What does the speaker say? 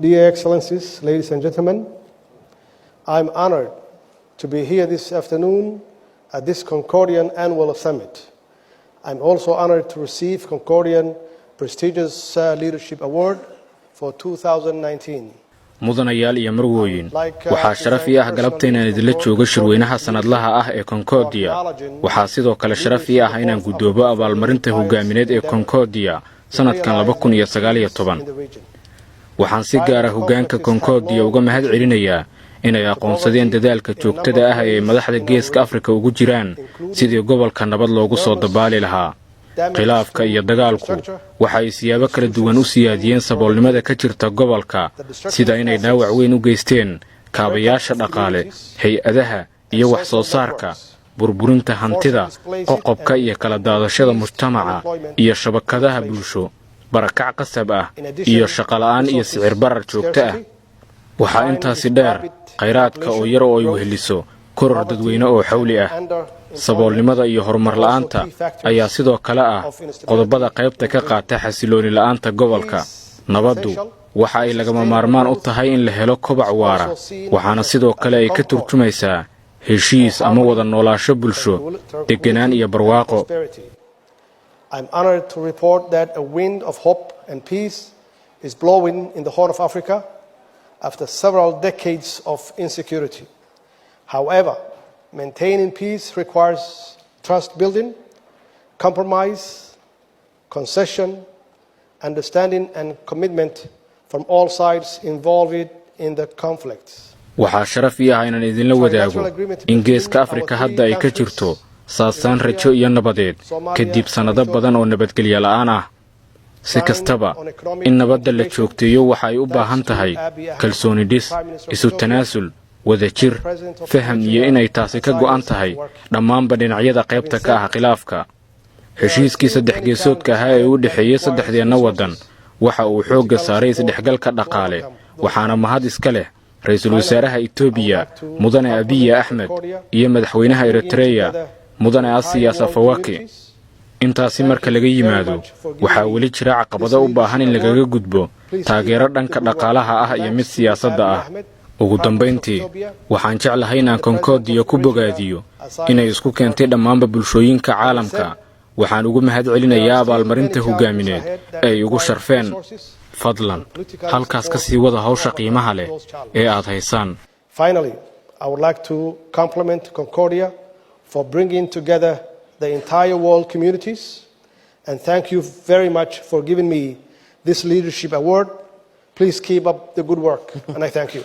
Dear Excellencies, ladies and gentlemen, I'm honored to be here this afternoon at this Concordian Annual Summit. I'm also honored to receive Concordian prestigious Leadership Award for 2019. Mudanayaal iyo marwooyin, waxaa sharaf ii ah galabta inaan idinla joogo shirweynaha sannadlaha ah ee Concordia. Waxaa sidoo kale sharaf ii ah inaan guddoobo abaalmarinta hogaamineed ee Concordia sannadkan 2019. Waxaan si gaara hoggaanka Concordia uga mahad celinayaa inay aqoonsadeen dadaalka joogtada ah ee madaxda Geeska Afrika ugu jiraan sidii gobolka nabad loogu soo dabaali lahaa. Khilaafka iyo dagaalku waxa ay siyaabo kala duwan u siyaadiyeen saboolnimada ka jirta gobolka, sida inay dhaawac weyn u geysteen kaabayaasha dhaqaale, hay'adaha iyo wax soo saarka, burburinta hantida, qoqobka iyo kala daadashada mujtamaca iyo shabakadaha bulsho, barakac qasab ah iyo shaqola'aan iyo sicir barar joogto ah. Waxaa intaasi dheer khayraadka oo yar oo ay weheliso koror dadweyne oo xawli ah. Saboolnimada iyo horumar la'aanta ayaa sidoo kale ah qodobada qaybta ka qaata xasilooni la'aanta gobolka. Nabaddu waxa ay lagama maarmaan u tahay in la helo kobac waara, waxaana sidoo kale ay ka turjumaysaa heshiis ama wada noolaasho bulsho, degganaan iyo barwaaqo. I'm honored to report that a wind of hope and peace is blowing in the Horn of Africa after several decades of insecurity. However, maintaining peace requires trust building, compromise, concession, understanding, and commitment from all sides involved in the conflicts. Waxaa sharaf ii ah inaan idinla wadaago in Geeska Afrika hadda ay ka jirto saansaan rajo iyo nabadeed kadib sannado badan oo nabadgelyo la'aan ah. Si kastaba, in nabadda la joogteeyo waxa ay u baahan tahay kalsooni dhis, isu tanaasul, wadajir, faham iyo inay taasi ka go'an tahay dhammaanba dhinacyada qaybta ka ah khilaafka. Heshiiskii saddex geesoodka ahaa ee u dhexeeyey saddexdeenna waddan waxa uu xoogga saaray isdhexgalka dhaqaale, waxaana mahad iska leh ra-iisul wasaaraha Itoobiya, Mudane Abiya Axmed, iyo madaxweynaha Eritreya, Mudane Isaias Afwerki. Intaasi marka laga yimaado, waxaa weli jira caqabado u baahan in lagaga gudbo taageero dhanka dhaqaalaha ah iyo mid siyaasadda ah. Ugu dambayntii, waxaan jeclahay inaan Concordia ku bogaadiyo inay isku keentay dhammaanba bulshooyinka caalamka. Waxaan ugu mahad celinayaa abaalmarinta hogaamineed ee ay ugu sharfeen. Fadlan halkaas ka sii wada hawsha qiimaha leh ee aad haysaan. Finally, I would like to compliment Concordia for bringing together the entire world communities and thank you very much for giving me this leadership award. Please keep up the good work, and I thank you.